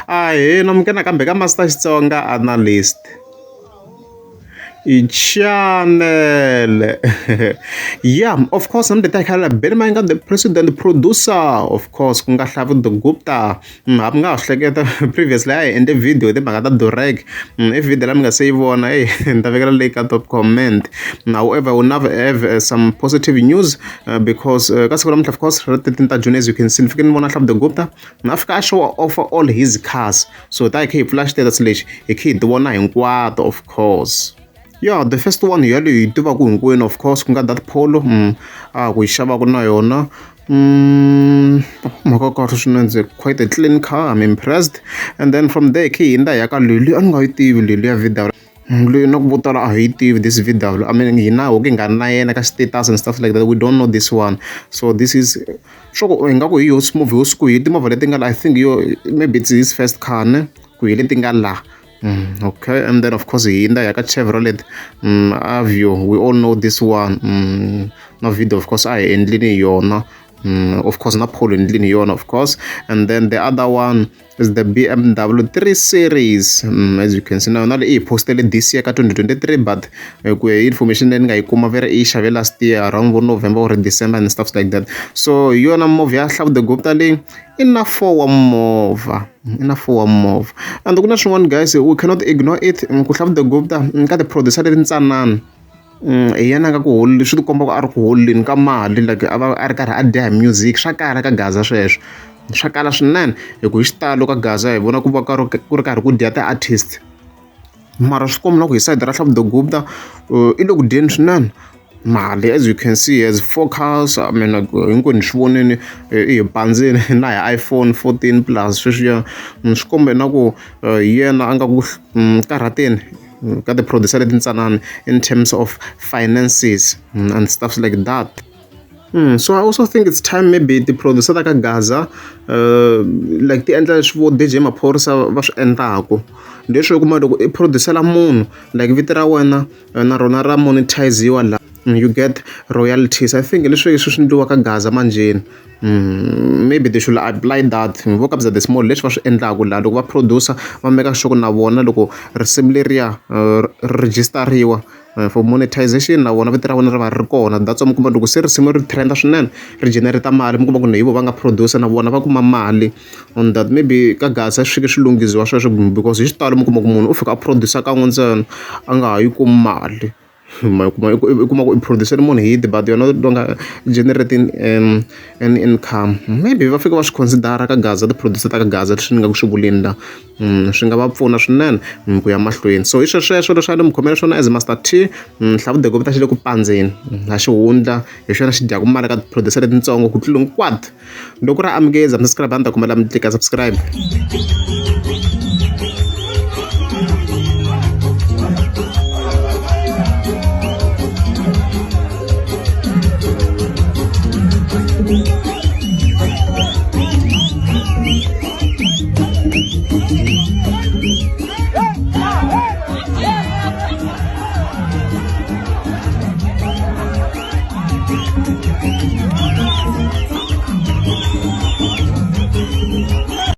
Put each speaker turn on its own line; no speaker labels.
Ahee namukela nakambe ka Master Xitsonga Analyst channel. Yeah, of course I'm the Takala Benny Mayengani, the president producer, of course ku nga Hlavu the Gupta. Ha mi nga ha hleketa previously a hi endle video hi timhaka ta Durek. If video la mi nga se yi vona, hey, ni ta vekela leyi ka top comment. However, we now have some positive news because ka siku namuntlha, of course, ra 13 ta June, as you can see, ni fike ni vona Hlavu the Gupta na fika a show off all his cars. So ta hi kha hi pfula xitatus lexi, hi kha hi ti vona hinkwato, of course. Yeah, the first one hi yaleyo hi tivaka hinkwenu, of course, ku nga that Polo a ku yi xavaku na yona. Mhaka kahle swinene, quite a clean car, I'm impressed. And then from there khe hi hindza hi ya ka leyi leyi a ni nga yi tivi leyi ya VW leyi na ku vo tala a hi yi tivi this VW. I mean, hina ho ki nga na yena ka status and stuff like that, we don't know this one. So this is swo ku ingaku hi yo movha yo siku hi timovha leti nga la. I think yo maybe it's his first car ne ku hi leti nga la. Okay, and then of course hi hindza hi ya ka Chevrolet Aveo. We all know this one. Na video, of course, a hi endlini yona. Of course na Polo endlini yona, of course. And then the other one is the BMW 3 Series. As you can see, na yona leyi hi postele this year ka 2023, but ku ya hi information leyi ni nga yi kuma veri i yi xave last year around vo November or December and stuff like that. So hi yona movha ya Hlavu the Gupta leyi i na four wa movha, i na four wa movha. And ku na swin'wana, guys, we cannot ignore it, ku Hlavu the Gupta ka ti-producer leti ntsanana hi yena a nga ku holeli, swi ti komba ku a ri ku holeni ka mali, like a va a ri karhi a dya hi music. Swa kala ka Gaza sweswo, swa kala swinene, hi ku hi xitalo ka Gaza hi vona ku va ku ri karhi ku dya ti-artist, mara swi komba na ku hi side ra Hlavu the Gupta i le ku dyeni swinene mali. As you can see, has four cars. I mean, like, hinkwenu hi swi vonini, i hi pandzini na hi iPhone 14 plus sweswiya. Swi komba na ku hi yena a nga ku karhateni ka ti-producer leti ntsanana in terms of finances and stuff like that. So I also think it's time maybe ti-producer ta ka Gaza like ti endla leswi vo DJ Maphorisa va swi endlaku, leswi u kuma loko i producer-la munhu, like vito ra wena na rona ra monetize-iwa la, you get royalties. I think leswi swi endliwa ka Gaza manjheni. Maybe they should apply that vo Kabza De Small leswi va swi endlaku laha loko va producer, va make sure ku na vona loko risimu leriya ri register-iwa for monetization, na vona vito ra vona ri va ri kona. That's why mi kuma loko se risimu ri trend swinene, ri generate mali, mi kuma ku hi vo va nga producer, na vona va kuma mali on that. Maybe ka Gaza swi fike swi lunghiziwa sweswo, because hi xitalo mi kuma ku munhu u fika a producer kan'we ntsena, a nga ha yi kumi mali. Ma kuma i kuma ku i producer munhu hit, but you're not longer generating an income. Maybe va fika va swi consider ka Gaza, ti-producer ta ka Gaza, leswi ni nga ku swi vuleni la, swi nga va pfuna swinene ku ya mahlweni. So hi sweswo leswi a ni mi khomela swona as Master T. Hlavu the Gupta xi le ku pandzeni a xihundla, hi xona xi dyaka mali ka ti-producer letitsongo ku tlula hinkwato. Loko ra amukeza, subscribe, a ni ta kombela mi tlika subscribe.